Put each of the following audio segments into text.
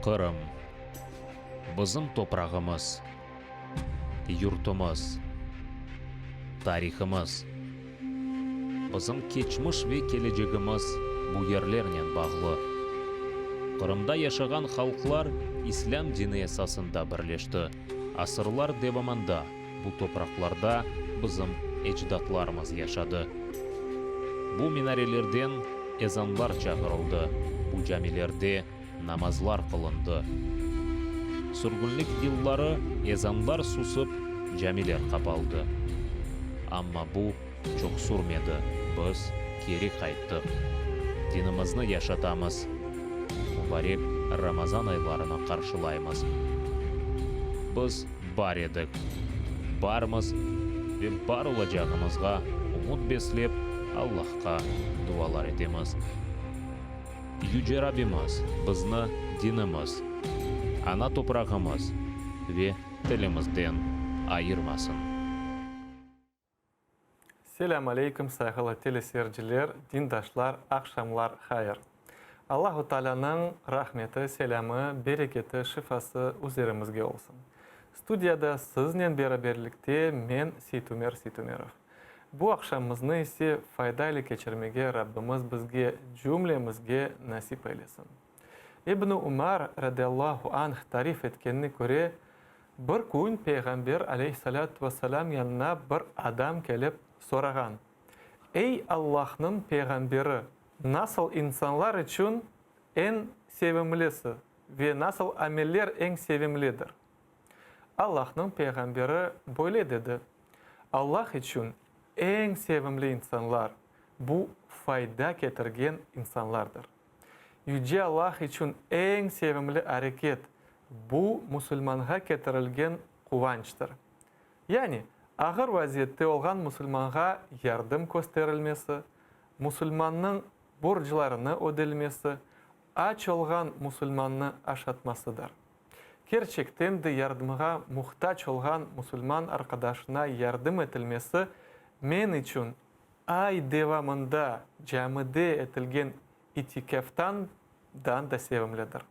Qırım. Bizim toprağımız, yurtumız, tarihımız. Bizim keçmiş ve kelecegimiz bu yerlernen bağlı. Qırımda yaşağan halqlar İslâm dini esasında birleşti. Asırlar devamında bu topraqlarda bizim ecdatlarımız yaşadı. Bu minarelerden ezanlar çağırıldı, bu camilerde namazlar qılındı. Sürgünlik yılları ezanlar susıp, camiler qapaldı. Amma bu çoq sürmedi, biz keri qayttıq. Dinimizni yaşatamız, mubarek Ramazan aylarını qarşılaymız. Biz bar edik, barmız ve bar olacağımızğa ümüt beslep, Allahqa dualar etemiz. Yüce Rabbimiz bizni dinimiz, ana toprağımız ve tilimizden ayırmasın. Selâm aleyküm, sayğılı teleseyirciler, dindaşlar, aqşamlar hayır. Allahu Taalânıñ rahmeti, selâmı, bereketi, şifası üzerimizge olsun. Studiyada siznen beraberlikte men, Seytumer Seytumerov. Bu aqşamımıznı ise fayda ile keçirmege Rabbimiz bizge, cümlemizge nasip eylesin. İbn Umar, radiyallahu anh, tarif etkenine köre, bir kün Peyğamber, aleyhissalâtu vesselâm, yanına bir adam kelip sorağan, Ey Allahnıñ Peyğamberi, nasıl insanlar içün eñ sevimlisi ve nasıl ameller eñ sevimlidir? Allahnıñ Peyğamberi böyle dedi, Allah içün eñ sevimli insanlar, bu fayda ketirgen insanlardır. Yüce Allah içün eñ sevimli areket, bu musulmanğa ketirilgen quvançtır. Yani, ağır vaziyette olğan musulmanğa yardım kösterilmesi, musulmannıñ borclarını ödelmesi, aç olğan musulmannı aşatmasıdır. Kerçekten de yardımğa muhtac olğan musulman arqadaşına yardım etilmesi men içün ay devamında camide etilgen itikâftan dan da sevimlidir.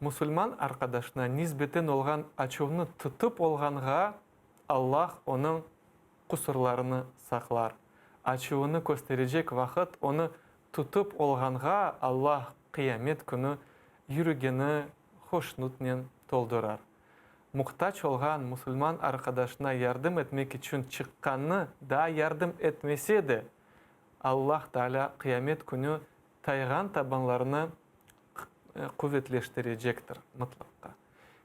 Musulman arqadaşına nisbeten olğan açuvnı tutıp olğanğa Allah onıñ qusurlarını saqlar. Açuvını kösterecek vaqıt onı tutıp olğanğa Allah qıyamet künü yürügeni hoşnutnen toldurar. Muhtac olğan musulman arqadaşına yardım etmek içün çıqqannı daa yardım etmese de, Allah Taalâ qıyamet künü tayğan tabanlarını quvetleştirecektir mıtlaqqa.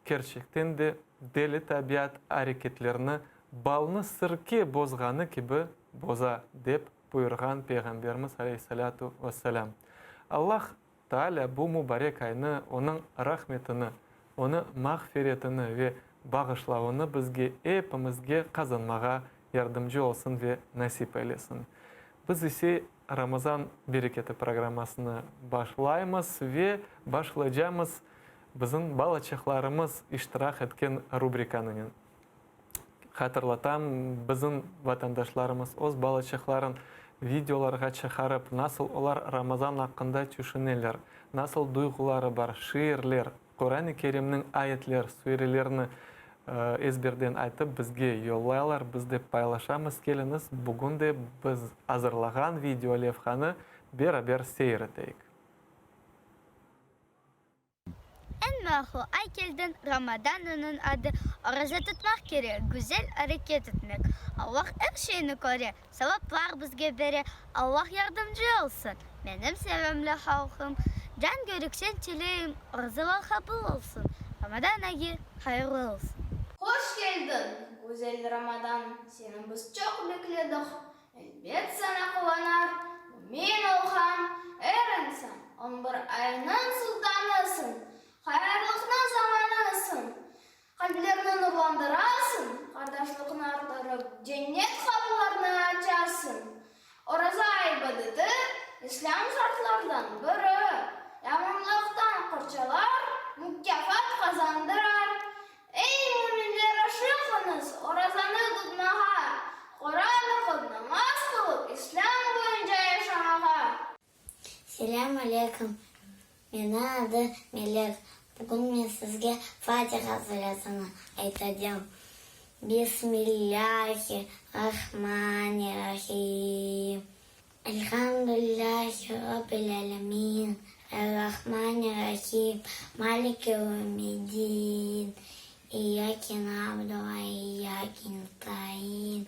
Kerçekten de, deli tabiat areketlerini balnı sirke bozğanı kibi boza, dep buyurğan Peyğamberimiz aleyhissalâtu vesselâm. Allah Taalâ bu mubarek aynı, Onıñ rahmetini, Onı mağfiretini ve bağışlavını bizge epimizge qazanmağa yardımcı olsun ve nasip eylesin. Biz ise Ramazan bereketi programmasını başlaymız ve başlaycamız bizim balaçıqlarımız iştirak etken rubrikanınen. Hatırlatam, bizim vatandaşlarımız öz balaçıqların videolarğa çıqarıp, nasıl olar Ramazan aqqında tüşüneler, nasıl duyğuları bar, şiirler, Quran-ı Kerimniñ ayetler, surelerni ezberden aytıp bizge yollaylar, biz de paylaşamız. Keliñiz, bugün de biz azırlağan video levhanı beraber seyir eteyik. Eñ meraqlı ay keldiñ, Ramadan onıñ adı, Oraza tutmaq kerek, güzel areket etmek. Allah er şeyni köre, savaplar bizge bere, Allah yardımcı olsun, menim sevimli halqım. Can körüksen tileyim, orazalar qabul olsun, Ramadan ayı hayırlı olsun. Hoş keldiñ, güzel Ramadan, seni biz çoq bekledik, Elbet saña quvanar, mümin olğan er insan, On bir aynıñ sultanısıñ, hayırlıqnıñ zamanısıñ. Qalplerni nurlandırasıñ, qardaşlıqnı arttırıp, cennet qapılarını açasıñ. Oraza ibadeti, İslâm şartlardan biri, yamanlıqtan qorçalar, mukâfat qazandırar. Ey, müminler, aşıqıñız orazanı tutmağa, Quran oqup, namaz qılıp, İslâm boyunca yaşamağa! Selâm aleyküm, meni adı Melek. Bugün men sizge Fatiha suresini aytacağım. Bismillâhi rahmani rahim. Elhamdülillahi Rabbil alemin. Er-Rahmani Rahim. Maliki yevmiddin. İyyâke na'budu ve iyyâke nestaîn.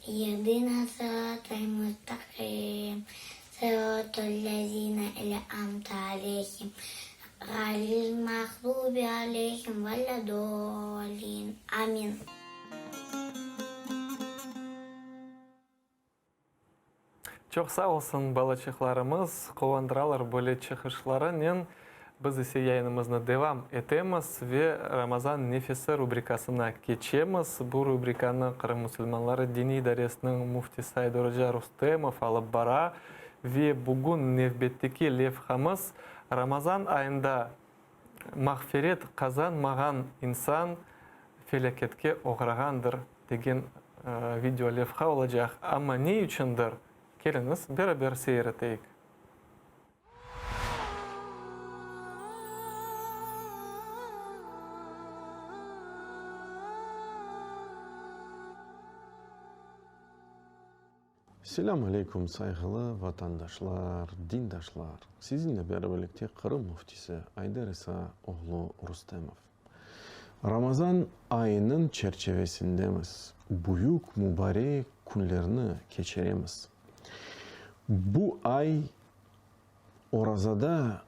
İhdina sıratal mustaqim. Sıratal lezîne en'amte aleyhim. Ğayril mağdubi aleyhim veled-dâllin. Amin. Çoq sağ olsun balaçıqlarımız, quvandıralar böyle çıqışlarınen. Biz ise yayınımıznı devam etemiz ve Ramazan nefesi rubrikasına keçemiz. Bu rubrikanı Qırım musulmanları diniy idaresiniñ müftisi Ayder oca Rustemov alıp bara ve bugün nevbetteki levhamız Ramazan ayında mağfiret qazanmağan insan felâketke oğrağandır degen video levha olacaq. Amma ne içündir? Keliñiz, beraber seyir eteyik. Selâm aleyküm, sayğılı vatandaşlar, dindaşlar! Sizinle beraberlikte Qırım Müftisi Ayder İsa oğlu Rustemov. Ramazan ayınıñ çerçevesindemiz, büyük mubarek künlerni keçiremiz. Bu ay orazada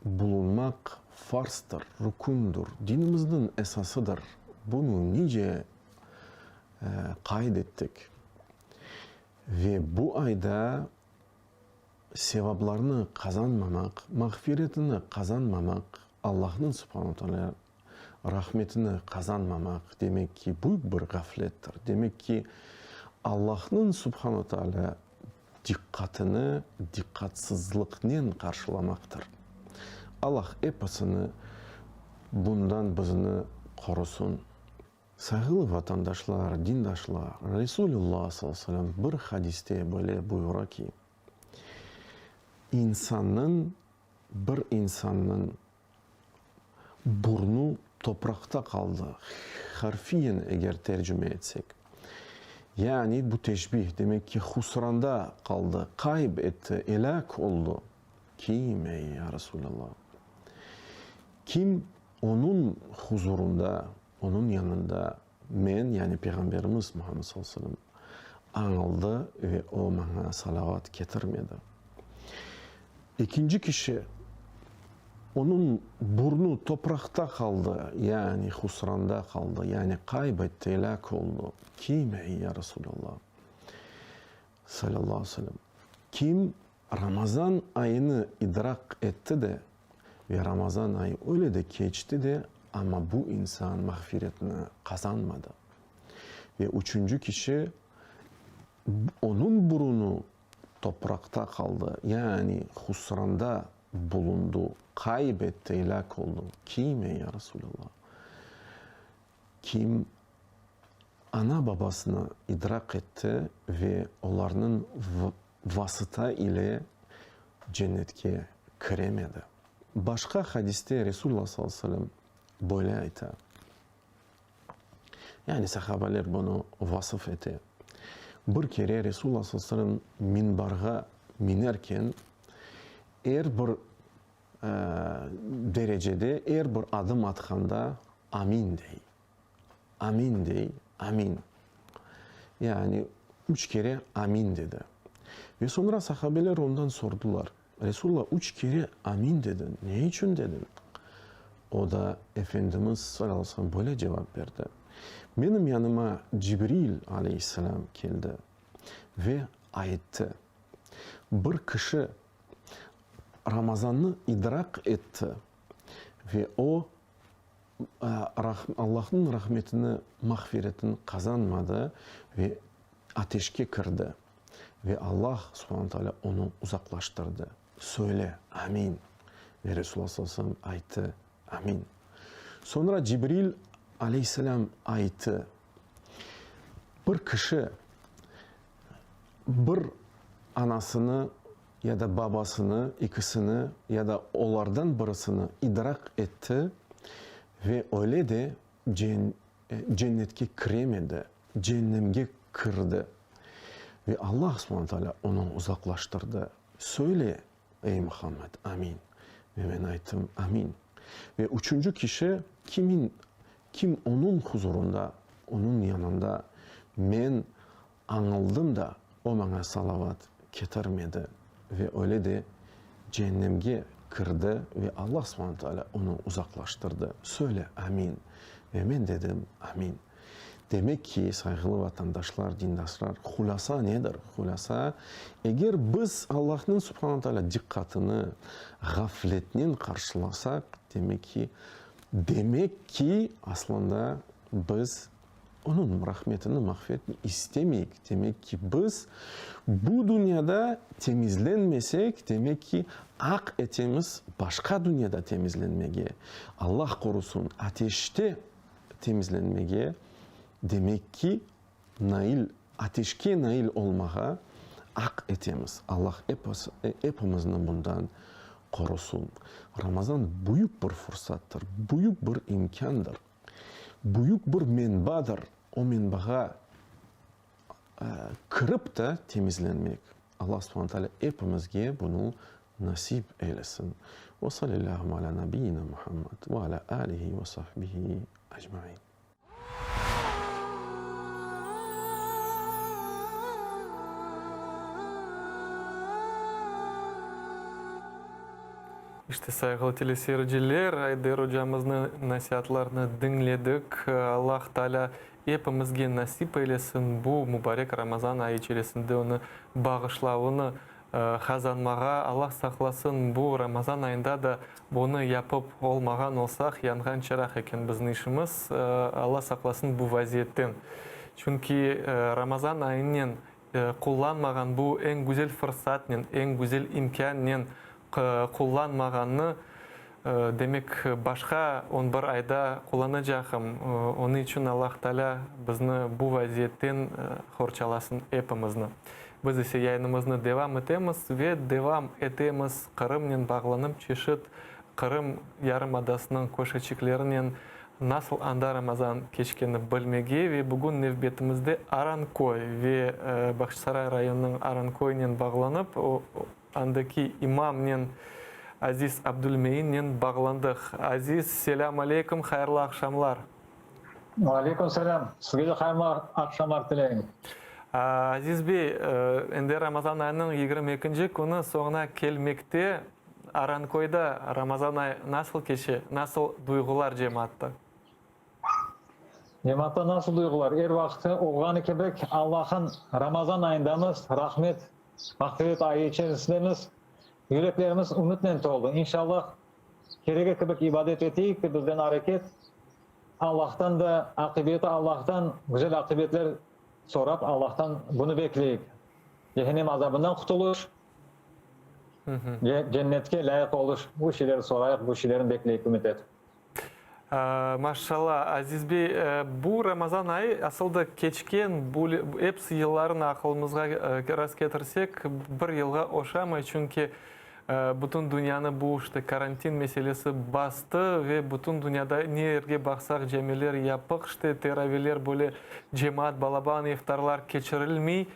bulunmaq farzdır, rükündür, dinimizniñ esasıdır. Bunı nice qayd ettik. Ve bu ayda sevaplarnı qazanmamaq, mağfiretini qazanmamaq, Allahnıñ, subhanu teala, rahmetini qazanmamaq, demek ki, büyük bir ğaflettir. Demek ki, Allahnıñ, subhanu teala, diqqatını diqqatsızlıqnen qarşılamaqtır. Allah episini bundan bizni qorusın. Sayğılı vatandaşlar, dindaşlar, Resulullah sallallahu aleyhi ve sellem bir hadiste böyle buyura ki, İnsannıñ, bir insannıñ burnu topraqta qaldı, harfiyen eger tercüme etsek, yani bu teşbih, demek ki, husranda qaldı, qayb etti, elâk oldu. Kim, ey, ya Resulallah? Kim Onıñ huzurunda, Onıñ yanında men, yani Peyğamberimiz Muhammed sallallahu aleyhi ve sellem, añıldı ve o maña salavat ketirmedi. Ekinci kişi, onıñ burnu topraqta qaldı, yani husranda qaldı, yani qayb etti, elâk oldu. Kim, ey, ya Resulallah, sallallahu aleyhi ve sellem? Kim Ramazan ayını idraq etti de, ve Ramazan ayı öyle de keçti de, amma bu insan mağfiretni qazanmadı. Ve üçünci kişi, onıñ burunı topraqta qaldı, yani husranda bulundı, qayb etti, elâk oldı. Kim, ey, ya Resulallah? Kim ana-babasını idraq etti ve olarnıñ vasıta ile cennetke kiremedi. Başqa hadiste Resulullah sallallahu aleyhi ve sellem böyle ayta, yani sahabeler bunı vasıf ete, Bir kere Resulullah sallallahu aleyhi ve sellem minbarğa minerken, er bir derecede, er bir adım atqanda Amin dey. Amin dey, amin. Yani üç kere amin dedi. Ve soñra sahabeler ondan sordular, Resulullah, üç kere amin dediñ, ne içün dediñ? O da, Efendimiz, salâllahu aleyhi ve sellem, böyle cevap berdi, Menim yanıma Cibril, aleyhisselâm, keldi ve ayttı, Bir kişi Ramazannı idraq etti ve o, Allahnıñ rahmetini, mağfiretini qazanmadı ve ateşke kirdi. Ve Allah, subhanu teala, onı uzaqlaştırdı. Söyle, Amin. Ve Resulullah sallallahu aleyhi ve sellem ayttı, Amin. Soñra Cibril, aleyhisselam, ayttı, Bir kişi bir anasını ya da babasını, ikisini ya da olardan birisini idraq etti. Ve öyle de cennetke kiremedi, cennemge kirdi. Ve Allah subhane teala onı uzaqlaştırdı. Söyle, ey Muhammed, amin. Ve men ayttım, amin. Ve üçünci kişi, kimin, kim onıñ huzurunda, onıñ yanında men Añıldım da, o maña salavat ketirmedi ve öyle de cennemge kirdi ve Allah subhane teala onı uzaqlaştırdı. Söyle, amin. Ve men dedim, amin. Demek ki, sayğılı vatandaşlar, dindaşlar, hulâsa nedir? Hulâsa, eger biz Allahnıñ subhane teala diqqatını ğafletnen qarşılasaq, demek ki, demek ki, aslında biz Onıñ rahmetini, mağfiretini istemeyik, demek ki, biz bu dünyada temizlenmesek, demek ki, aq etemiz başqa dünyada temizlenmege, Allah qorusun, ateşte temizlenmege, demek ki, nail, ateşke nail olmağa aq etemiz. Allah epimizni bundan qorusun. Ramazan büyük bir fursattır, büyük bir imkândır. Büyük bir menbadır, o menbağa kirip de temizlenmek. Allah subhane teala epimizge bunı nasip eylesin. Ve salillâhu alâ nabiyyina Muhammed ve alâ âlihi ve sahbihi ecmaîn. İşte, sayğılı teleseyirciler, Ayder ocamıznıñ nasiatlarını diñledik. Allah Taalâ epimizge nasip eylesin bu mubarek Ramazan ayı içerisinde onı bağışlavını qazanmağa. Allah saqlasın, bu Ramazan ayında da bunı yapıp olmağan olsaq, yanğan çıraq eken bizim işimiz. Allah saqlasın bu vaziyetten. Çünki Ramazan ayınen qullanmağan bu eñ güzel fırsatnen, eñ güzel imkânnen qullanmağannı, demek, başqa on bir ayda qullanacaqım. Onıñ içün Allah Taalâ bizni bu vaziyetten qorçalasın, epimizni. Biz ise yayınımıznı devam etemiz ve devam etemiz Qırımnen bağlanıp çeşit Qırım yarımadasınıñ köşeçiklerinen Nasıl anda Ramazan keçkeni bilmege ve bugün nevbetimizde Aranköy ve Bağçasaray rayonınıñ Aranköynen bağlanıp, andaki imamnen Aziz Abdulmeinnen bağlandıq. Aziz, selâm aleykum, hayırlı aqşamlar. Aleyküm selâm. Sizge de hayırlı aqşamlar tileyim. Aziz bey, endi Ramazan ayınıñ 22-nci künü soñuna kelmekte. Arankoyda Ramazan ayı nasıl keçe, nasıl duyğular cemaatta? Cemaatta nasıl duyğular? Er vaqıt olğanı kibi, Allah'ın Ramazan ayındamız, rahmet, mağfiret ayı içerisindemiz, yüreklerimiz ümütnen toldı. İnşallah, keregi kibi ibadet eteyik de bizden areket, Allah'tan da aqibeti Allah'tan güzel aqibetler sorap, Allah'tan bunı bekleyik. Cehennem azabından qutuluş. Ve cennetke lâyıq oluş, bu şeylerni sorayıq, bu şeylerni bekleyik, ümüt etip. Maşşalla, Aziz bey, bu Ramazan ayı asıl da keçken bu episi yıllarını aqılımızğa rast ketirsek, bir yılğa oşamay, çünki bütün dünyanı bu işte karantin meselesi bastı ve bütün dünyada ne yerge baqsaq camiler yapıq, işte teraviler böyle cemaat balaban iftarlar keçirilmey.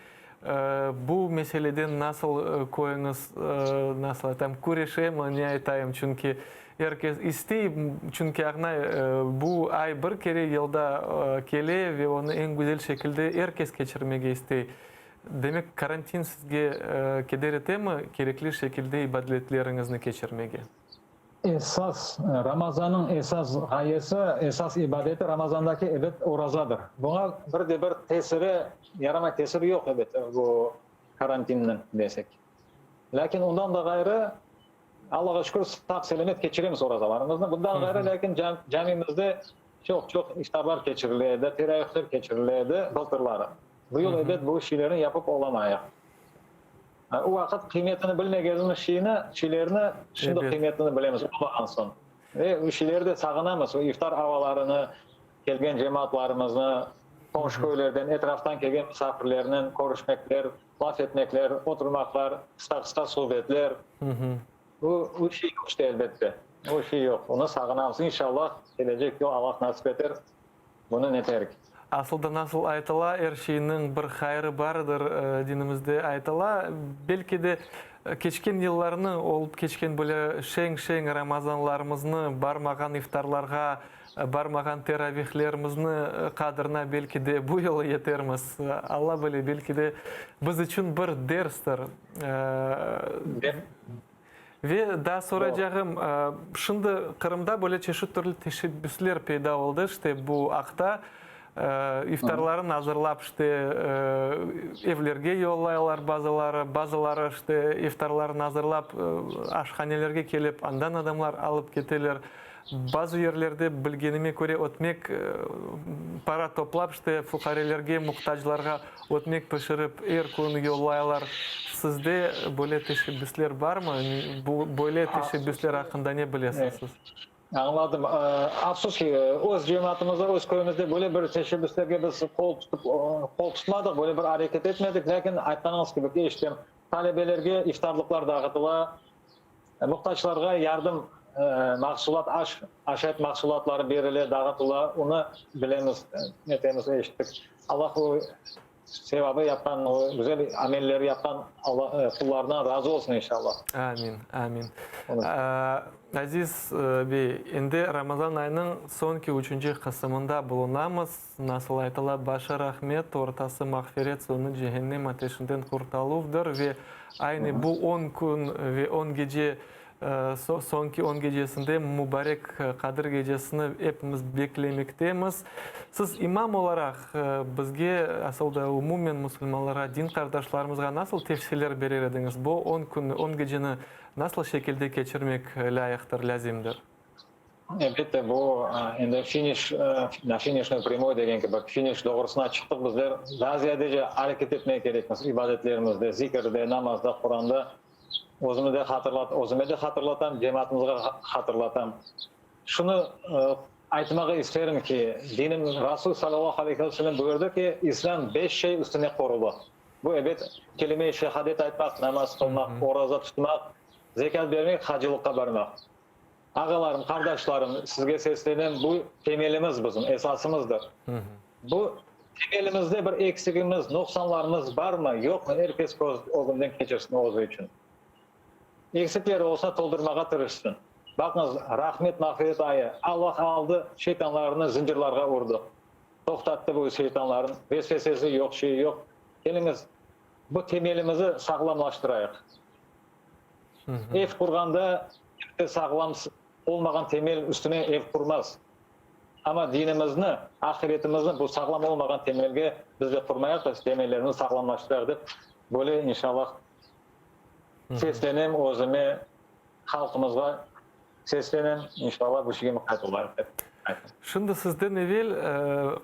Bu meseleden nasıl köyüñiz, nasıl aytam, küreşemi, ne aytayım, çünki er kes istey, çünki ağnay, bu ay bir kere yılda kele ve onı eñ güzel şekilde er kes keçirmege istey. Demek, karantin sizge keder etemi kerekli şekilde ibadetleriñizni keçirmege? Esas, Ramazannıñ esas ğayesi, esas ibadeti Ramazandaki, ebet, orazadır. Buña bir de bir tesiri, yaramay tesiri yoq, ebet, bu karantinniñ, desek. Lâkin ondan da ğayrı, Allağa şükür, sağ-selâmet keçiremiz orazalarımıznı. Bundan ğayrı, lâkin camimizde çoq-çoq iftarlar keçirile edi, teravihler keçirile edi bıltırları. Bu yıl, ebet, bu şeylerni yapıp olamayıq. O vaqıt qıymetini bilmegenimiz şeyni, şeylerni şimdi qıymetini bilemiz, olmağan soñ. Ve o şeyleri de sağınamız, o iftar avalarını, kelgen cemaatlarımıznı, qomşu köylerden, etraftan kelgen misafirlernen körüşmekler, laf etmekler, oturmaqlar, qısqa-qısqa suhbetler. Bu, bu şey yoq işte, elbette. O şey yoq. Onı sağınamız. İnşallah, kelecek yıl Allah nasip eter, bunı neterik. Asıl da nasıl aytıla, er şeyniñ bir hayırı bardır, dinimizde aytıla. Belki de, keçken yıllarnı, olıp keçken böyle şeñ-şeñ Ramazanlarımıznı, barmağan iftarlarğa, barmağan teravihlerimizni qadrına belki de bu yılı yetermiz. Alla bile, belki de biz içün bir derstir. Ve daa soracağım, şimdi Qırımda böyle çeşit türlü teşebbüsler peyda oldı, işte bu aqta, iftarlarını azırlap, işte, evlerge yollaylar bazıları, bazıları, işte, iftarlarını azırlap, aşhanelerge kelip, andan adamlar alıp keteler. Bazı yerlerde, bilgenime köre, ötmek, para toplap, işte, fuqarelerge, muhtaclarğa ötmek pişirip, er kün yollaylar. Sizde böyle teşebbüsler barmı? Bu, böyle teşebbüsler aqqında ne bilesiñ siz? Añladım. Afsus ki, öz cemaatımızda, öz köyümizde böyle bir teşebbüslerge biz qol tutıp, qol tutmadıq, böyle bir areket etmedik. Lâkin, aytqanıñız kibi, eşitem, talebelerge iftarlıqlar dağıtıla, Muhtaçlarğa yardım mahsulat, aş, aşayt mahsulatları berile, dağıtıla, onı bilemiz, netemiz, eşittik. Allah o sevabı yapqan, o güzel amelleri yapqan Allah qullarından razı olsun, inşallah. Amin, amin. Aziz bey, endi Ramazan ayınıñ soñki üçünci qısımında bulunamız. Nasıl aytıla, başı rahmet, ortası mağfiret, soñu cehennem ateşinden qurtaluvdır ve aynı bu on kün ve on gece, soñki on gecesinde mubarek Qadir gecesini epimiz beklemektemiz. Siz imam olaraq bizge, asıl da umumen musulmanlarğa, din qardaşlarımızğa nasıl tevsiyeler berer ediñiz? Bu on künni, on geceni nasıl şekilde keçirmek lâyıqtır, lâzimdir? Elbette, bu endi finiş, na finişnoy pryamoy degen kibi, finiş doğrusına çıqtıq bizler. Daa ziyadece areket etmege kerekmiz ibadetlerimizde, zikirde, namazda, Quranda. Özümi de hatırlat, özüme de hatırlatam, cemaatımızğa hatırlatam. Şunı aytmağa isterim ki, dinim, Rasul salâllahu aleyhi ve sellem buyurdı ki, İslâm beş şey üstüne quruldı. Bu, ebet, kelime-i şehadet aytmaq, namaz qılmaq, oraza tutmaq, zekât bermek, hacılıqqa barmaq. Ağalarım, qardaşlarım, sizge seslenem, bu temelimiz bizim, esasımızdır. Bu temelimizde bir eksigimiz, nuqsanlarımız barmı, yoqmı, er kes köz ögünden keçirsin özü içün. Eksikleri olsa, toldurmağa tırışsın. Baqıñız, rahmet, mağfiret ayı, Allah aldı, şeytanlarnı zıncırlarğa urdı. Toqtattı bu şeytanların, vesvesesi yoq, şeyi yoq. Keliñiz, bu temelimizi sağlamlaştırayıq. Ev qurğanda kimse sağlam olmağan temel üstüne ev qurmaz. Amma dinimizni, ahiretimizni bu sağlam olmağan temelge biz de qurmayıq da, temellerimizni sağlamlaştırayıq dep, böyle inşallah seslenem özüme, halqımızğa Seslenem, inşallah bu şeyge muqayt olayıq dep aytam. Şimdi sizden evel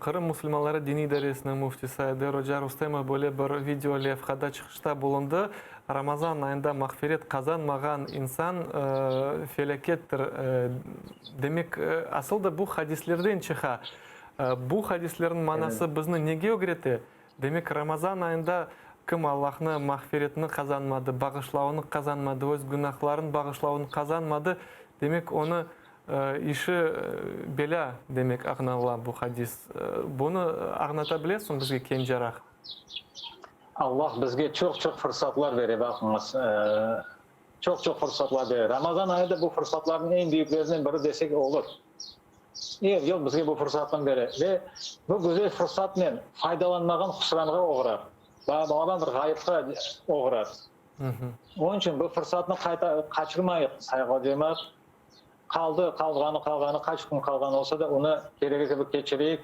Qırım musulmanları diniy idaresiniñ müftisi Ayder oca Rustemov böyle bir video levhada çıqışta bulundı, Ramazan ayında mağfiret qazanmağan insan felâkettir. Demek, asıl da bu hadislerden çıqa. Bu hadislerniñ manası bizni nege ögrete? Demek, Ramazan ayında kim Allahnı mağfiretini qazanmadı, bağışlavını qazanmadı, öz günahlarını bağışlavını qazanmadı, demek, onı işi belâ, demek añlatıla bu hadis. Bunı añlata bilesiñmi bizge kencaraq? Allah bizge çoq-çoq fırsatlar bere, baqıñız, çoq-çoq fırsatlar bere. Ramazan ayı da bu fırsatlarnıñ eñ büyüklerinden biri desek olur. Er yıl bizge bu fırsatnı bere ve bu güzel fırsatnen faydalanmağan husranğa oğrar, balaban bir ğayıpqa oğrar. Onıñ içün bu fırsatnı qayta qaçırmayıq, sayğılı cemaat. Qaldı, qalğanı, qalğanı, qaç kün qalğan olsa da, onı keregi kibi keçireyik.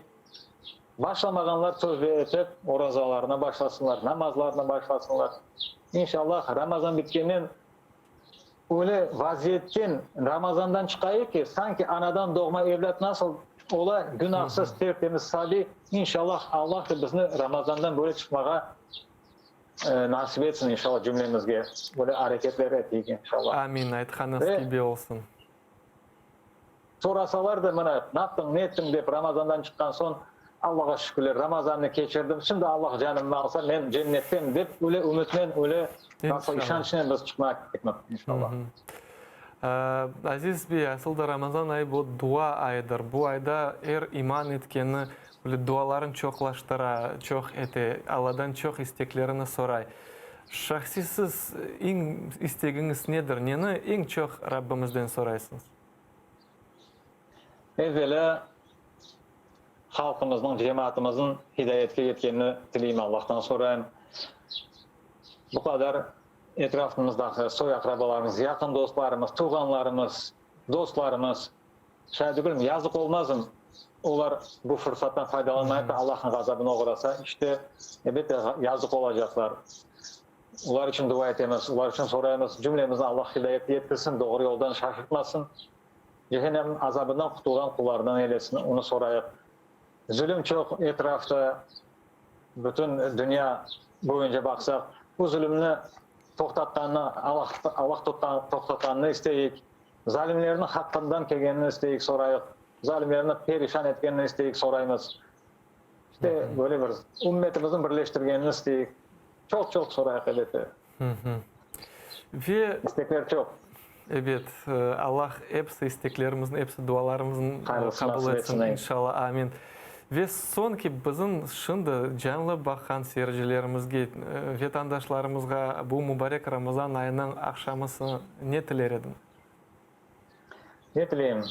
Başlamağanlar tövbe etip, orazalarına başlasınlar, namazlarına başlasınlar. İnşallah, Ramazan bitkennen Öyle vaziyetten, Ramazandan çıqayıq ki, sanki anadan doğma evlât nasıl ola, günahsız, tertemiz, sabiy, inşallah, Allah da bizni Ramazandan böyle çıqmağa nasip etsin, inşallah, cümlemizge böyle areketler eteyik, inşallah. Amin, aytqanıñız kibi olsun. Sorasalar da, mına, naptıñ, ne ettiñ dep Ramazandan çıqqan soñ, Allağa şükürler, Ramazannı keçirdim, şimdi Allah canımnı alsa, men cennettem dep, öyle ümütnen, öyle nasıl işançnen biz çıqmaq kerekmiz, inşallah. Aziz bey, asıl da Ramazan ayı bu dua ayıdır. Bu ayda er iman etkeni böyle duaların çoqlaştıra, çoq ete, Alladan çoq isteklerini soray. Şahsiy siz eñ istegiñiz nedir? Neni eñ çoq Rabbimizden soraysıñız? Evvelâ, halqımıznıñ, cemaatımıznıñ hidayetke yetkenini tileyim, Allahtan sorayım. Bu qadar etrafımızdaki soy-aqrabalarımız, yaqın dostlarımız, tuvğanlarımız, dostlarımız, şay degilmi, yazıq olmazmı, olar bu fırsattan faydalanmayıp da Allahnıñ ğazabına oğrasa, işte, elbette, yazıq olacaqlar. Olar içün dua etemiz, olar içün soraymız, cümlemizni Allah hidayetke yetkizsin, doğru yoldan şaşırtmasın, cehennemniñ azabından qutulğan qullarından eylesin, onı sorayıq. Zulüm çoq etrafta, bütün dünya boyunca baqsaq, bu zulümni toqtatqanını, Allah Allah toqtatqanını isteyik, zalimlerniñ haqqından kelgenini isteyik, sorayıq, zalimlerni perişan etkenini isteyik, soraymız. İşte, böyle bir ümmetimizni birleştirgenini isteyik. Çoq-çoq sorayıq, elbette. Ve İstekler çoq. Ebet, Allah episi isteklerimizni, episi dualarımıznı Hayırlısını qabul nasip etsin, etsin. inşallah, amin. Ve soñki bizim şimdi canlı baqqan seyircilerimizge, vetandaşlarımızğa bu mubarek Ramazan ayınıñ aqşamısı ne tiler ediñ? Ne tileyim?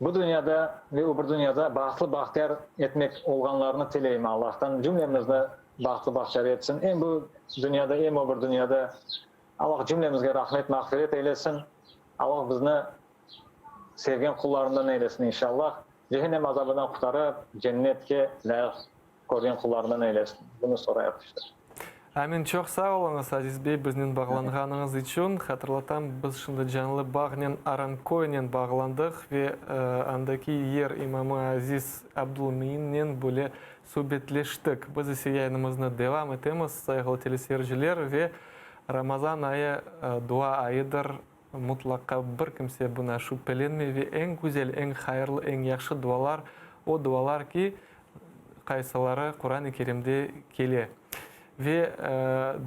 Bu dünyada ve öbür dünyada bahtlı-bahtiyar etmek olğanlarını tileyim Allahtan. Cümlemizni bahtlı-bahtiyar etsin. Em bu dünyada, em öbür dünyada Allah cümlemizge rahmet, mağfiret eylesin. Allah bizni sevgen qullarından eylesin inşallah. Cehennem azabından qutarıp, cennetke lâyıq körgen qullarından eylesin. Bunı sorayıq işte. Amin. Çoq sağ oluñız, Aziz bey, biznen bağlanğanıñız içün. Hatırlatam, biz şimdi canlı bağnen Aranköynen bağlandıq ve andaki yer imamı Aziz Abdulmeinnen böyle subetleştik. Biz ise yayınımıznı devam etemiz, sayğılı teleseyirciler, ve Ramazan ayı dua ayıdır. Mutlaqa bir kimse buna şübhelenmey ve eñ güzel, eñ hayırlı, eñ yahşı dualar o dualar ki, qaysıları Quran-ı Kerimde kele. Ve,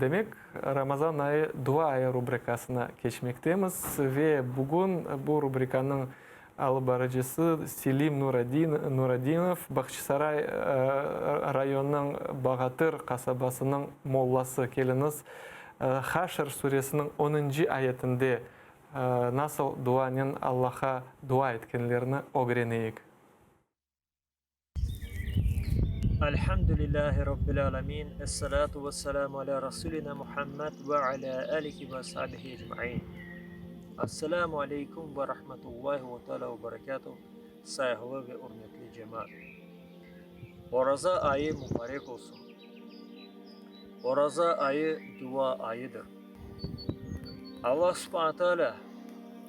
demek, Ramazan ayı dua ayı rubrikasına keçmektemiz ve bugün bu rubrikanıñ alıp barıcısı Selim Nuradinov, Bağçasaray rayonınıñ Bağatır qasabasınıñ mollası. Keliñiz, Haşr suresiniñ onuncı ayetinde nasıl duanen Allahqa dua etkenlerini ögreneyik. Elhamdülillahi Rabbil alemin, essalatu vesselamu ala rasulina Muhammed ve ala alihi ve ashabihi ecmain. Esselamu aleykum ve rahmetullahi ve teala ve berekatuh, sayğılı ve ürmetli cemaat. Oraza ayı mübarek olsun. Oraza ayı dua ayıdır. Allah subhane teala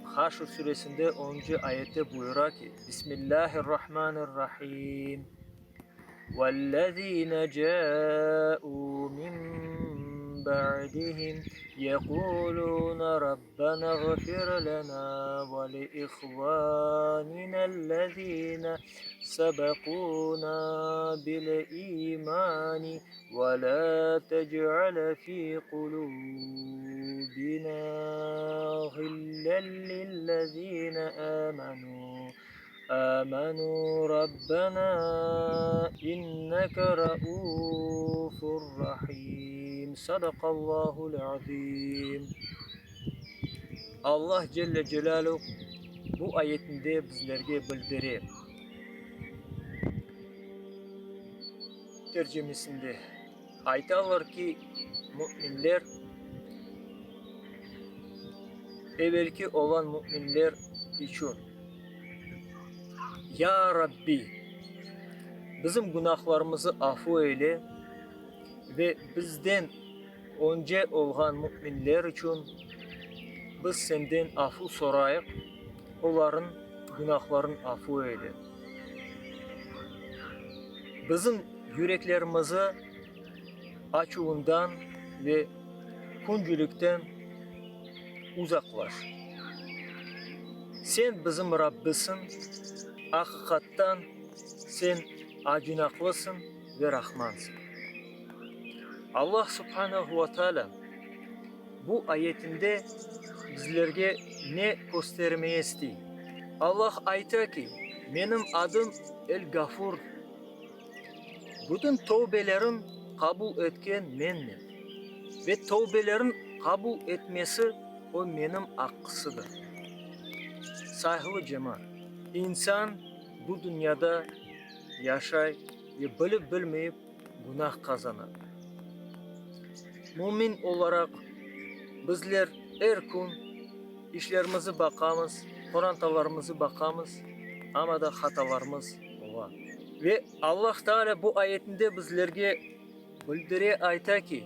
Haşr süresinde onuncı ayette buyura ki, Bismillahirrahmanirrahim. Vellezine ca'u min ba'dihim yekulune Rabbena ğfir lena ve li ihvaninellezine sebekuna bil imani ve la tec'al fi kulubina ğillen lillezine amenu Amenu Rabbena inneke raufur rahim. Sadakallahul azim. Allah Celle Celaluhu bu ayetinde bizlerge bildire. Tercemesinde aytalar ki, müminler evelki olan müminler içün Ya Rabbi, bizim günahlarımızı afu eyle ve bizden önce olğan müminler içün biz Senden afu sorayıq, oların günahların afu eyle. Bizim yüreklerimizi açuvından ve küncülikten uzaqlaş. Sen bizim Rabbisiñ, aqiqattan Sen acınaqlısıñ ve Rahmansıñ. Allah subhanehu ve taalâ. bu ayetinde bizlerge ne köstermeye istey? Allah ayta ki, Menim adım El-Gafur, bütün tövbelerin qabul etken Menmen ve tövbelerin qabul etmesi o Menim aqqısıdır. Sayğılı cemaat, insan bu dünyada yaşay ve bilip-bilmeyip günah qazana. Mümin olaraq bizler er kün işlerimizi baqamız, qorantalarımızı baqamız, amma da hatalarımız ola. Ve Allah Taalâ bu ayetinde bizlerge bildire, ayta ki,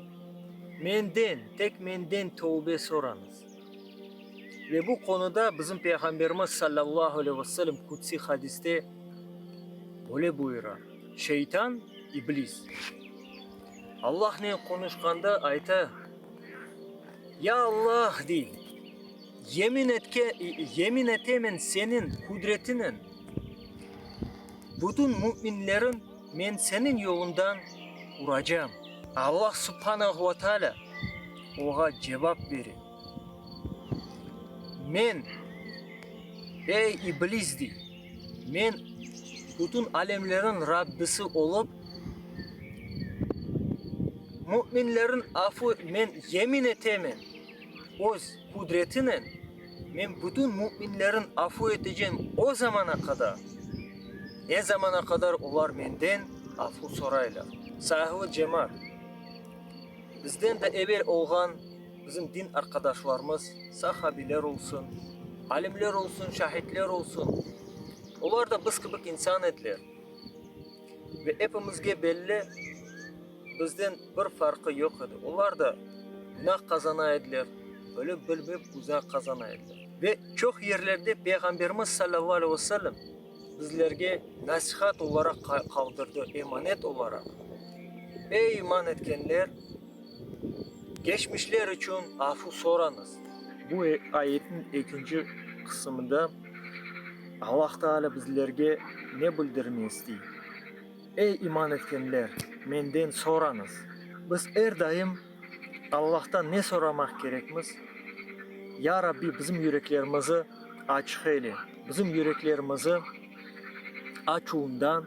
Menden, tek Menden tövbe sorañız. Ve bu qonuda bizim Peyğamberimiz sallallahu aleyhi ve sellem qudsiy hadiste böyle buyura, Şeytan, İblis, Allahnen qonuşqanda ayta, Ya Allah, dey, yemin etke, yemin etemen Seniñ qudretinen, bütün müminlerin men Seniñ yolundan uracam. Allah subhanahu ve taalâ oğa cevap bere, Men, ey İblis, dey, Men bütün alemlerin Rabbisi olıp, müminlerin afu Men yemin etemen, Öz qudretinen Men bütün müminlerin afu etecem o zamana qadar, ne zamana qadar olar Menden afu soraylar. Sayğılı cemaat, bizden de evel olğan bizim din arqadaşlarımız, sahabiler olsun, alimler olsun, şahitler olsun, olar da biz kibi insan ediler. Ve epimizge belli, bizden bir farqı yoq edi. Olar da günah qazana ediler, bilip-bilmeyip günah qazana ediler. Ve çoq yerlerde Peyğamberimiz salâllahu aleyhi ve sellem bizlerge nasihat olaraq qaldırdı, emanet olaraq, Ey iman etkenler! Geçmişler içün afu sorañız. Bu ayetniñ ekinci qısımında Allah Taalâ bizlerge ne bildirmey istey? Ey iman etkenler, menden sorañız. Biz er daim Allahtan ne soramaq kerekmiz? Ya Rabbi, bizim yüreklerimizi açıq eyle, bizim yüreklerimizi açuvından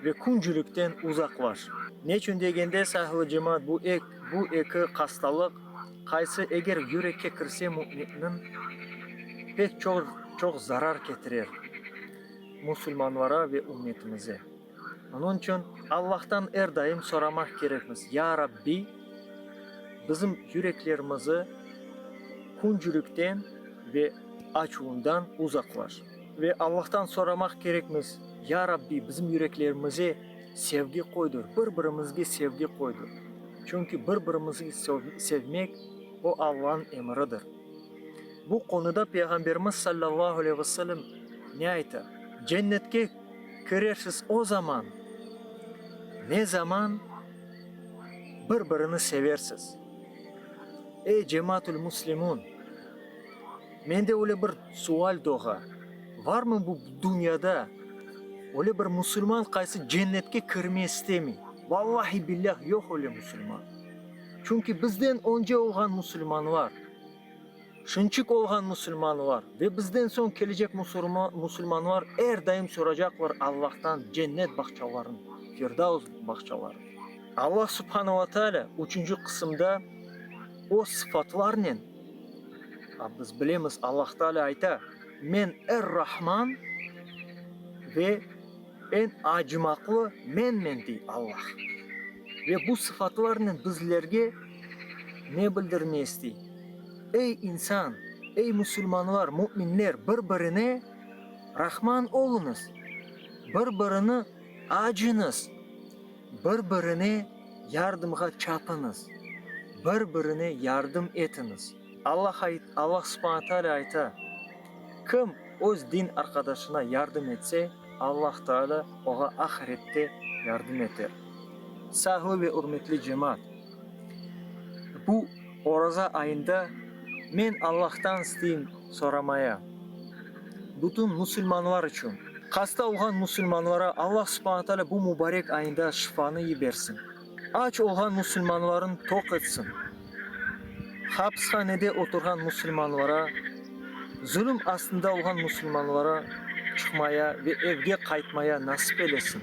ve küncülikten uzaqlaş. Neçün degende, sayğılı cemaat, bu ek, bu eki hastalıq, qaysı eger yürekke kirse müminniñ pek çoq, çoq zarar ketirer musulmanlara ve ümmetimize. Onıñ içün Allahtan er daim soramaq kerekmiz, Ya Rabbi, bizim yüreklerimizi küncülikten ve açuvından uzaqlaş. Ve Allahtan soramaq kerekmiz, Ya Rabbi, bizim yüreklerimize sevgi qoydur, bir-birimizge sevgi qoydur. Çünki bir-birimizni sevmek, o Allanıñ emridir. Bu qonuda Peyğamberimiz sallallahu aleyhi ve sellem ne ayta? Cennetke kirersiz o zaman, ne zaman bir-birini seversiz. Ey cemaatül muslimun! Mende öyle bir sual doğa, varmı bu dünyada öyle bir musulman qaysı cennetke kirme istemiy? Vallahi billah yoq öyle musulman. Çünki bizden önce olğan musulmanlar, şınçık olğan musulmanlar ve bizden soñ kelecek musulmanlar er daim soracaqlar Allahtan cennet bağçaların, Firdaus bağçaların. Allah subhana ve teala üçünci qısımda o sıfatlarnen, A biz bilemiz, Allah Taalâ ayta, Men Er-Rahman ve eñ acımaqlı Menmen, dey Allah. Ve bu sıfatlarnen bizlerge ne bildirmey istey? Ey insan, ey musulmanlar, müminler, bir-birine Rahman oluñız, bir-birini acıñız, bir-birine yardımğa çapıñız, bir-birine yardım etiñiz. Allah Allah subhana taalâ ayta, Kim öz din arqadaşına yardım etse, Allah Taalâ oğa ahirette yardım eter. Sağlı ve ürmetli cemaat! Bu oraza ayında men Allahtan isteyim soramaya, bütün musulmanlar içün, hasta olğan musulmanlara Allah subhana taalâ bu mubarek ayında şifanı yibersin. Aç olğan musulmanların toq etsin. Hapishanede oturğan musulmanlara, zulüm astında olğan musulmanlara çıqmaya ve evge qaytmaya nasip eylesin.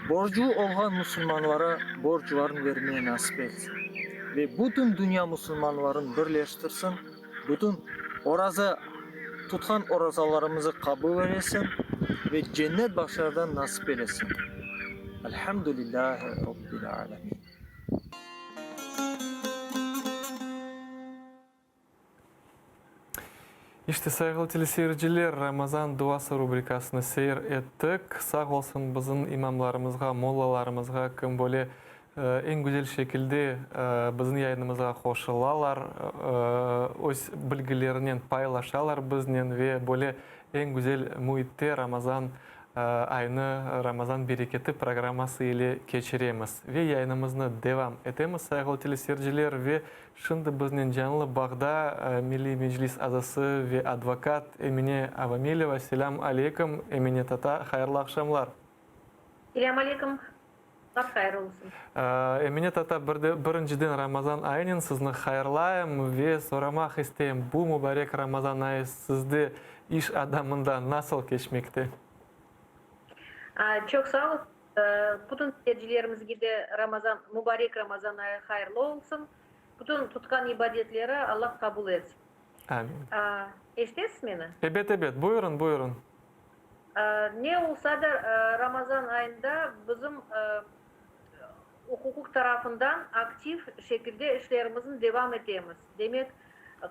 Borclu olğan musulmanlara borclarını vermeye nasip etsin. Ve bütün dünya musulmanların birleştirsin, bütün oraza tutqan orazalarımızı qabul eylesin ve cennet bağçalardan nasip eylesin. Elhamdülillahi Rabbil alemin. İşte, sayğılı teleseyirciler, Ramazan duası rubrikasını seyir ettik. Sağ olsun bizim imamlarımızğa, mollalarımızğa, kim böyle eñ güzel şekilde bizim yayınımızğa qoşulalar, öz bilgilerinen paylaşalar biznen ve böyle eñ güzel müitte Ramazan aynı Ramazan bereketi programması ile keçiremiz. Ve yayınımıznı devam etemiz, sayğılı teleseyirciler, ve şimdi biznen canlı bağda Milliy Meclis azası ve advokat Emine Avamileva. Selâm aleyküm, Emine tata, hayırlı aqşamlar. Selâm aleyküm, Sabah hayır olsun. Emine tata, bir de, birinciden Ramazan ayınen sizni hayırlayım ve soramaq isteyim, bu mubarek Ramazan ayı sizde, iş adamında nasıl keçmekte? Çoq sağ ol. Bütün seyircilerimizge de Ramazan, mubarek Ramazan ayı hayırlı olsun. Bütün tutqan ibadetleri Allah qabul etsin. Amin. Eşitesiz meni? Ebet, ebet. Buyurın, buyurın. Ne olsa da, Ramazan ayında bizim uquq tarafından aktiv şekilde işlerimizni devam etemiz. Demek,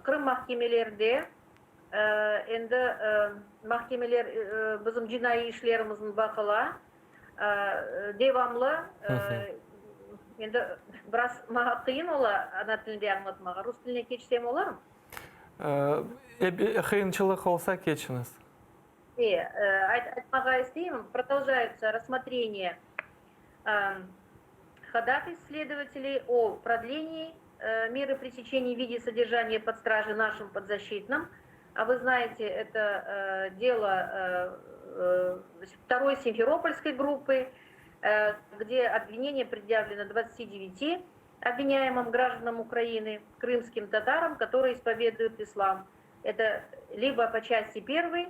Qırım mahkemelerinde endi mahkemeler bizim cinaiy işlerimizni baqıla, devamlı. Endi biraz maña qıyın ola ana tilinde añlatmağa. Rus tiline keçsem olurmı? Qıyınçılıq olsa, keçiñiz. Aytmağa isteyim, prodolžayutsa rassmotreniye hodataystv следователей o prodlenii merı presecheniya v vide sodержания pod stражей našim podzащитным, a vı znaete, eto delo vtoroy simferopolskoy gruppı, gde obvineniye predyavleno dvadtsati deviti obvinâemım grajdanam Ukrainı, krımskim tataram, kotorıye ispoveduyut islam. Это либо по части первой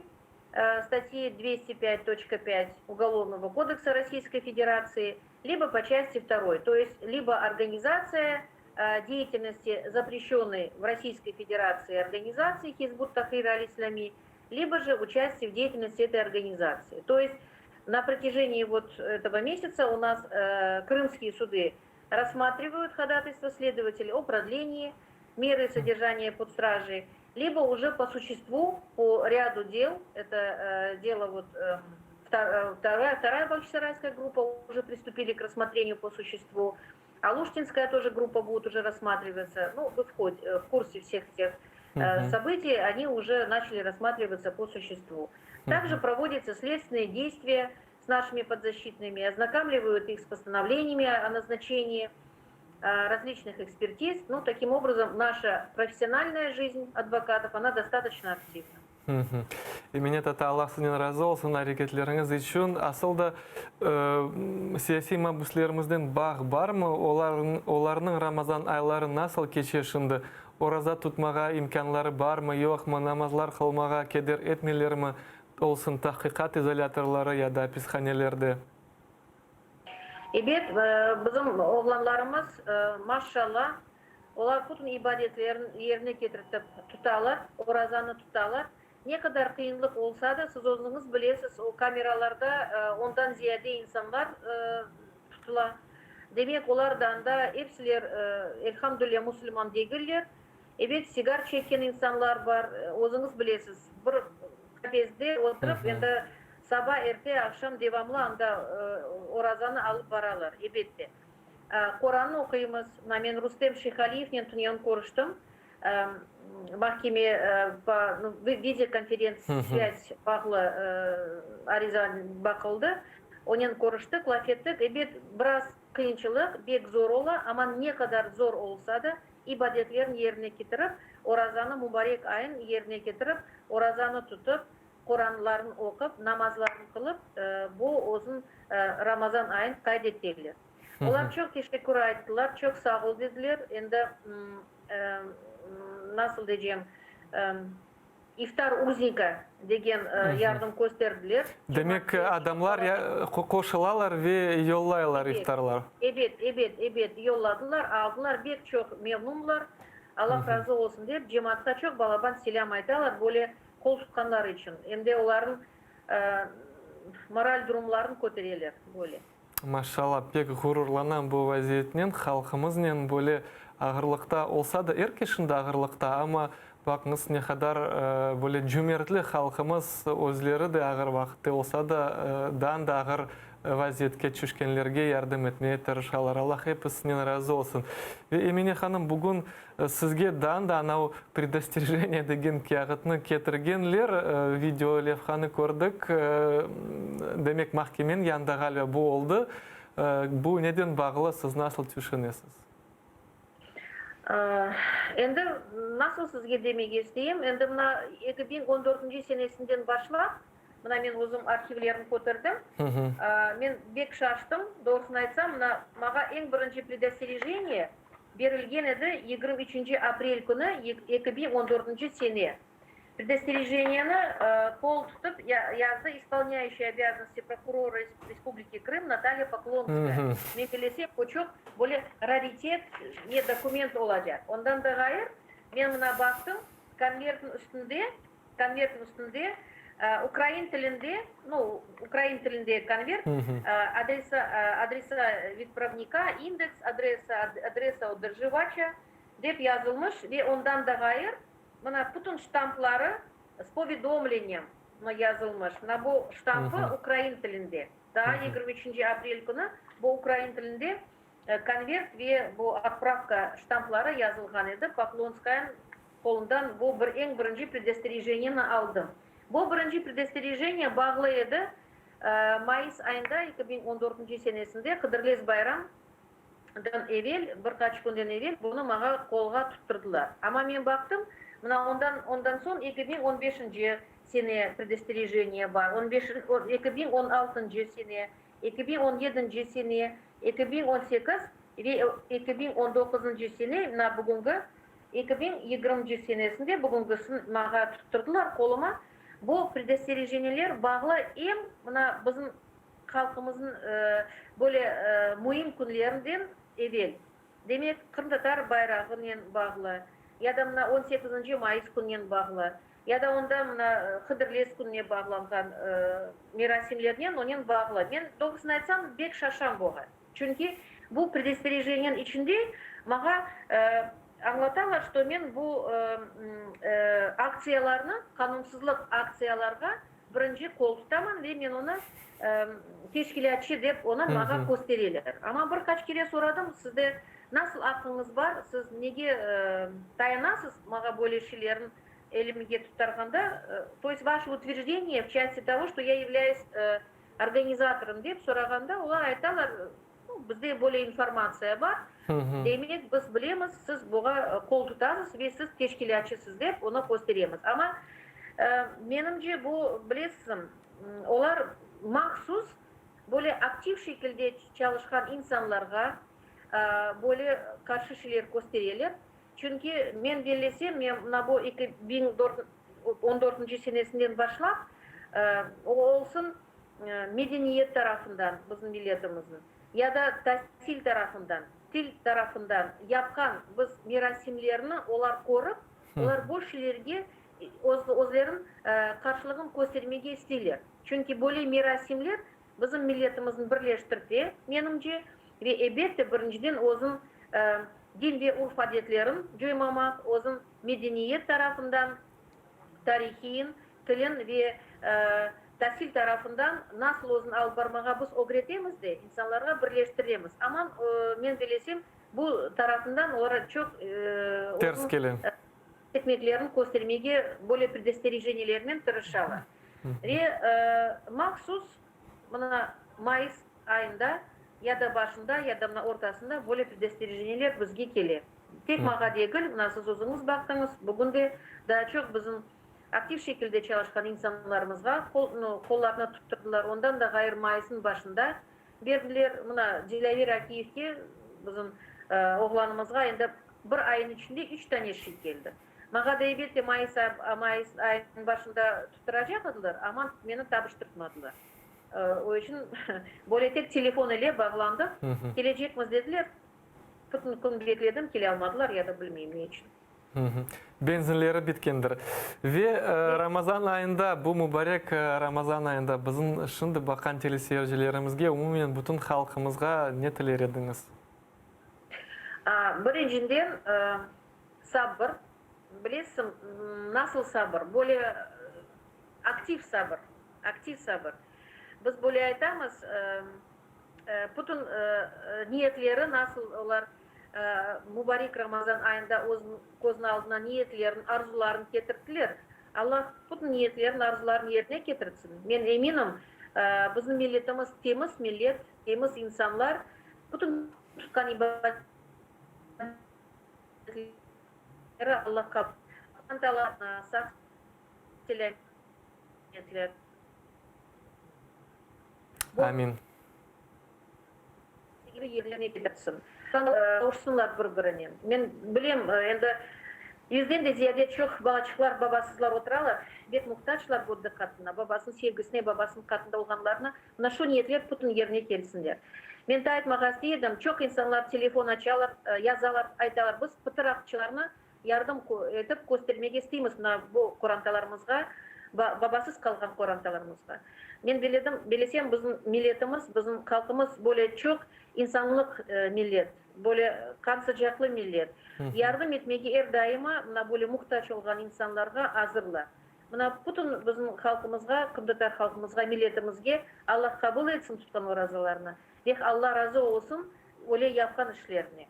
статьи 205.5 Уголовного кодекса Российской Федерации, либо по части второй, то есть либо организация деятельности запрещенной в Российской Федерации организации Хизбут Тахрир аль-Ислами, либо же участие в деятельности этой организации. То есть на протяжении вот этого месяца у нас э, крымские суды рассматривают ходатайство следователей о продлении меры содержания под стражей, либо уже по существу, по ряду дел, это э, дело вот э, вторая, вторая Бахчисарайская группа уже приступили к рассмотрению по существу, Алуштинская тоже группа будет уже рассматриваться, ну, вы в, ходе, в курсе всех этих угу. событий, они уже начали рассматриваться по существу. Также угу. проводятся следственные действия с нашими подзащитными, ознакомливают их с постановлениями о назначении различных экспертиз. Ну, таким образом, наша профессиональная жизнь адвокатов, она достаточно активна. Emine tata, Allah sizden razı olsun areketleriñiz içün. Asıl da, siyasiy mabüslerimizden bağ barmı? Olarnıñ Ramazan ayları nasıl keçe şimdi? Oraza tutmağa imkânları barmı, yoqmı? Namazlar qılmağa keder etmeylermi, olsun tahqiqat izolâtorları ya da apishanelerde? Ebet, bizim oğlanlarımız, maşşalla, olar bütün ibadetlerini yerine ketirtip tutalar, orazanı tutalar. Ne qadar qıyınlıq olsa da, siz özüñiz bilesiz, o kameralarda ondan ziyade insanlar tutula. Demek, olar da anda epsiler, elhamdülilâ, musulman degiller. Ebet, sigar çekken insanlar bar, özüñiz bilesiz, bir qafesde oturıp, endi saba, erte, aqşam devamlı anda orazanı alıp baralar, ebette. Qorannı oquymız. Mına men Rustem Şeyhaliyevnen tünevin körüştim, mahkeme videokonferentsvâz bağlı ariza baqıldı. Onen körüştik, laf ettik. Ebet, biraz qıyınçılıq, bek zor ola, amma ne qadar zor olsa da, ibadetlerini yerine ketirip, orazanı mubarek ayın yerine ketirip, orazanı tutıp, Qoranlarını oqup, namazlarını qılıp, bu uzun Ramazan ayın qayd eteler. Olar çoq teşekkür ayttılar, çoq sağ ol dediler. Endi. nasıl diycem, İftar uznika degen yardım kösterdiler. Demek, adamlar qoşulalar ve yollaylar iftarlar. Ebet, ebet, ebet, yolladılar, aldılar, bek çoq memnunlar, Allah razı olsun dep, cemaatqa çoq balaban selâm aytalar, böyle qol tutqanları içün, em de olarnıñ moral durumlarını kötereler, böyle. Maşallah, pek ğururlanam bu vaziyetnen, halqımıznen, böyle ağırlıqta olsa da, er kes şimdi ağırlıqta, amma baqıñız ne qadar böyle cümertli halqımız, özleri de ağır vaqıtte olsa da, daa da ağır vaziyetke tüşkenlerge yardım etmeye tırışalar. Allah episinen razı olsun. Ve Emine hanım, bugün Sizge daa da anau predosterejeniye degen kâğıtnı ketirgenler, video levhanı kördik, demek mahkemenin yanında ğaliba bu oldı. Bu neden bağlı, siz nasıl tüşünesiz? Endi nasıl sizge demege isteyim, endi mına 2014 senesinden başlap, Mına men özüm arhivlerni köterdim. Men bek şaştım, doğrusını aytsam, mına mağa eñ birinci predosterejeniye berilgen edi 23 aprel künü 2014 sene. Predosterejeniyeni qol tutıp yazdı ispolnâyuşiy obâzannosti prokurora Respubliki Krım Natalya Poklonskaya. Men bilesem, o çoq böyle raritet ne dokument olacaq. Ondan da ğayır, men mına baqtım, konvertniñ üstünde Konvertniñ üstünde ukrain tilinde, nu, ukrain tilinde konvert, adresa, adresa vitpravnika, indeks, adresa, adresa odırjivaça dep yazılmış ve ondan da ğayır, mına, bütün ştampları s povedomleniyem yazılmış. Mına bu ştampı ukrain tilinde. Daa 23 aprel künü bu ukrain tilinde konvert ve bu otpravka ştampları yazılğan edi. Poklonskayanıñ Qolundan bu bir eñ birinci predosterejeniyeni aldım. Bu birinci predosterejeniye bağlı edi mayıs ayında 2014 senesinde Hıdırlez bayramdan evel, bir qaç künden evel bunı maña qolğa tuttırdılar. Amma men baqtım, mına ondan ondan soñ 2015 sene predosterejeniye bar, on beş 2016 sene, 2017 sene, 2018 ve 2019 sene, mına bugüngi 2020 senesinde bugüngisini maña tuttırdılar qoluma, bu predosterejeniyeler bağlı em mına bizim halqımıznıñ böyle müim künlerinden evel, demek, qırımtatar bayrağınen bağlı, ya da mına on sekizinci mayıs kününen bağlı, ya da onda mına Hıdırlez kününe bağlanğan merasimlernen onen bağlı. Men, doğrusını aytsam, bek şaşam buğa. Çünki bu predosterejeniyanıñ içinde maña añlatalar, şto men bu aktsiyalarnı, qanunsızlıq aktsiyalarğa birinci qol tutaman ve men onı teşkilâtçı dep onı maña köstereler. Amma bir qaç kere soradım, sizde nasıl aqqıñız bar, siz nege tayanasız maña böyle şeylerni elimge tuttarğanda, to est vaşe utverjdeniye v çasti togo, şto ya yavlâyus Organizatorım dep sorağanda, olar aytalar, bizde böyle informatsiya bar, demek biz bilemiz, siz buğa qol tutasız ve siz teşkilâtçısız dep onı kösteremiz. Amma, menimce, bu, bilesizmi, olar mahsus böyle aktiv şekilde çalışqan insanlarğa böyle qarşı şeyler köstereler. Çünki men bellesem, men mına bu 2014 senesinden başlap, o olsun medeniyet tarafından bizim milletimizniñ, ya da tasil tarafından, til tarafından yapqan biz merasimlerni olar körip, olar bu şeylerge özleriniñ qarşılığın köstermege isteyler. Çünki böyle merasimler Bizim milletimizni birleştirte, menimce, ve ebette, birinciden özüñ din ve urf-adetlerin coymamaq, özüñ medeniyet tarafından, tarihiyin, tilin ve tasil tarafından nasıl özüni alıp barmağa biz ögretemiz de, insanlarğa birleştiremiz. Aman, men bilesem, bu tarafından olar çoq Ters kele. Etmeklerini köstermege böyle predosterejeniyelernen tırışalar. Ve mahsus mına mayıs ayında ya da başında, ya da mına ortasında böyle predosterejeniyeler bizge kele. Tek mağa degil, mına siz özüñiz baqtıñız, bugün de daa çoq bizim aktiv şekilde çalışqan insanlarımızğa qollarına tuttırdılar. Ondan da ğayrı mayısnıñ başında berdiler. Mına Dilâver Akiyevge, bizim oğlanımızğa endi. Bir ayın içinde üç tane şiy keldi. Maña da elbette mayıs mayıs ayınıñ başında tutturacaq ediler, amma meni tabıştırtmadılar. O içün böyle tek telefon ile bağlandıq. Kelecekmiz dediler. Bütün kün bekledim, kele almadılar, ya da bilmeyim ne içün. Benzinleri bitkendir. Ve Ramazan ayında, bu mübarek Ramazan ayında bizim şimdi baqqan teleseyircilerimizge, umumen bütün halqımızğa ne tiler ediñiz? Birincinden, sabır. Bilesiñ, nasıl sabır? Böyle aktiv sabır, aktiv sabır. Biz böyle aytamız, bütün niyetleri nasıl olar Mubarek Ramazan ayında öz közüniñ aldına niyetlerin, arzuların ketirttiler. Allah bütün niyetlerin, arzuların yerine ketirtsin. Men eminim, bizim milletimiz temiz millet, temiz insanlar, bütün tutqan ibadetleri Allah qabul Qorantalarına sağ-selâmetler. Amin. Yerine ketirsin. Qavuşsınlar bir-birine. Men bilem, endi yüzden de ziyade çoq balaçıqlar babasızlar oturalar, bek muhtaclar bu diqqatına, babasınıñ sevgisine, babasınıñ qatında olğanlarına. Mına şu niyetler bütün yerine kelsinler. Men taa aytmağa istey edim, çoq insanlar telefon açalar, yazalar, aytalar, biz pıtıraqçılarnı yardım etip köstermege isteymiz mına bu qorantalarımızğa, babasız qalğan qorantalarımızğa. Men beledim, belesem, bizim milletimiz, bizim halqımız böyle çoq insanlıq millet, böyle qan sıcaqlı millet. Yardım etmege er daima mına böyle muhtac olğan insanlarğa azırlar. Mına bütün bizim halqımızğa, qırımtatar halqımızğa, milletimizge Allah qabul etsin tutqan orazalarını ve Alla razı olsun öyle yapqan işlerine.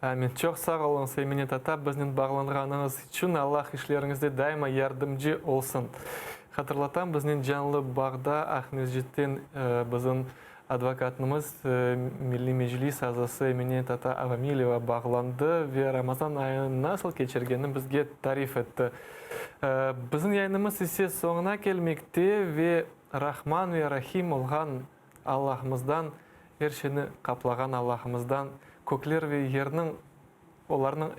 Amin. Çoq sağ oluñız, Emine tata, biznen bağlanğanıñız içün. Allah işleriñizde daima yardımcı olsun. Hatırlatam, biznen canlı bağda Aqmescitten bizim advokatımız, Milliy Meclis azası Emine tata Avamileva bağlandı ve Ramazan ayını nasıl keçirgenini bizge tarif etti. Bizim yayınımız ise soñuna kelmekte ve Rahman ve Rahim olğan Allahımızdan, er şeyni qaplağan Allahımızdan, kökler ve yerniñ, olarnıñ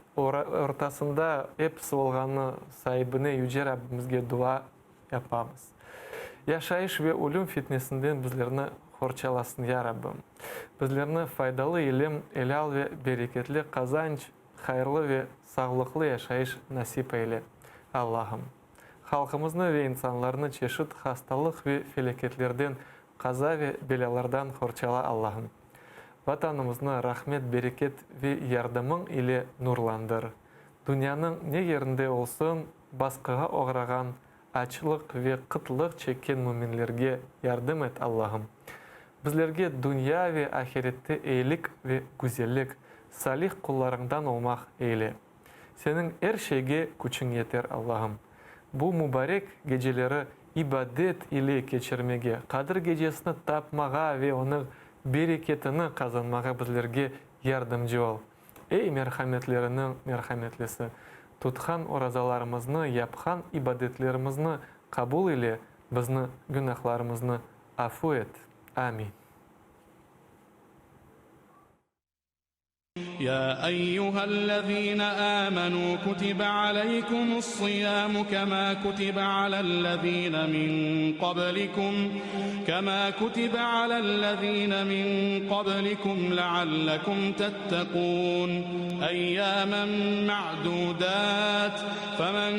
ortasında episi olğanı saibine, Yüce Rabbimizge dua yapamız. Yaşayış ve ölüm fitnesinden bizlerni qorçalasın, ya Rabbim. Bizlerni faydalı ilim, elâl ve bereketli qazanç, hayırlı ve sağlıqlı yaşayış nasip eyle, Allahım. Halqımıznı ve insanlarnı çeşit hastalıq ve felâketlerden, qaza ve belâlardan qorçala, Allahım. Vatanımıznı rahmet, bereket ve yardımıñ ile nurlandır. Dünyanıñ ne yerinde olsun, basqığa oğrağan, açlıq ve qıtlıq çekken müminlerge yardım et, Allahım. Bizlerge dünya ve ahirette eyilik ve güzellik, salih qullarıñdan olmaq eyle. Seniñ er şeyge küçüñ yeter, Allahım. Bu mubarek geceleri ibadet ile keçirmege, Qadir gecesini tapmağa ve onıñ bereketini qazanmağa bizlerge yardımcı ol. Ey merhametleriniñ merhametlisi! Tutqan orazalarımıznı, yapqan ibadetlerimizni qabul ile, bizni günahlarımıznı afu et. Amin. Ya eyyühellezine âmenû kutibe aleykumus-siyâmu kemâ kutibe alellezîne min qablikum kemâ kutibe alellezîne min qablikum leallekum tettekûn eyyâmen me'dûdât femen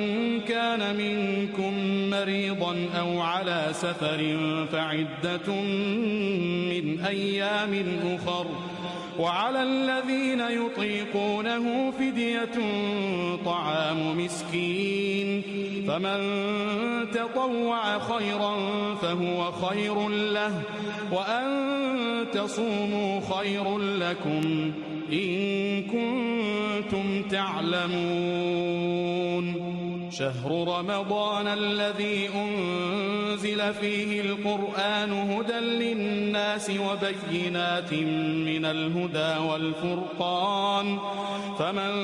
kâne minkum merîdan ev alâ seferin fe'iddetun min eyyâmin uhar Ve alellezîne yutîkûnehu fidyetun ta'âmu miskîn, femen tetavva'a hayran fehuve hayrun leh, ve en tesûmû hayrun lekum in kuntum te'lemûn. Şehru Ramazânellezî unzile fîhil Kur'ânu huden linnâsi ve beyinâtin minel hudâ vel furqân, femen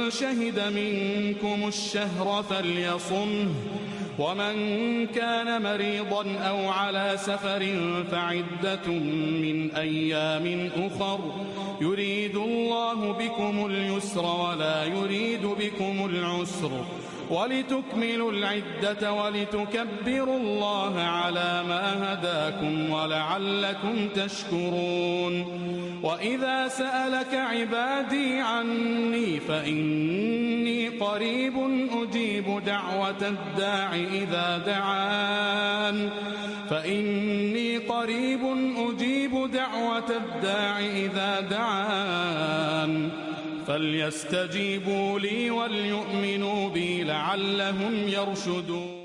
şehide minkumuş şehre felyasumh. ومن كان مريضا أو على سفر فعدة من أيام أخر يريد الله بكم اليسر ولا يريد بكم العسر ولتكملوا العدة ولتكبروا الله على ما هداكم ولعلكم تشكرون وإذا سألك عبادي عني فإني قريب أجيب دعوة الداع إذا دعان فإني قريب أجيب دعوة الداع إذا دعان فليستجيبوا لي وليؤمنوا بي لعلهم يرشدون.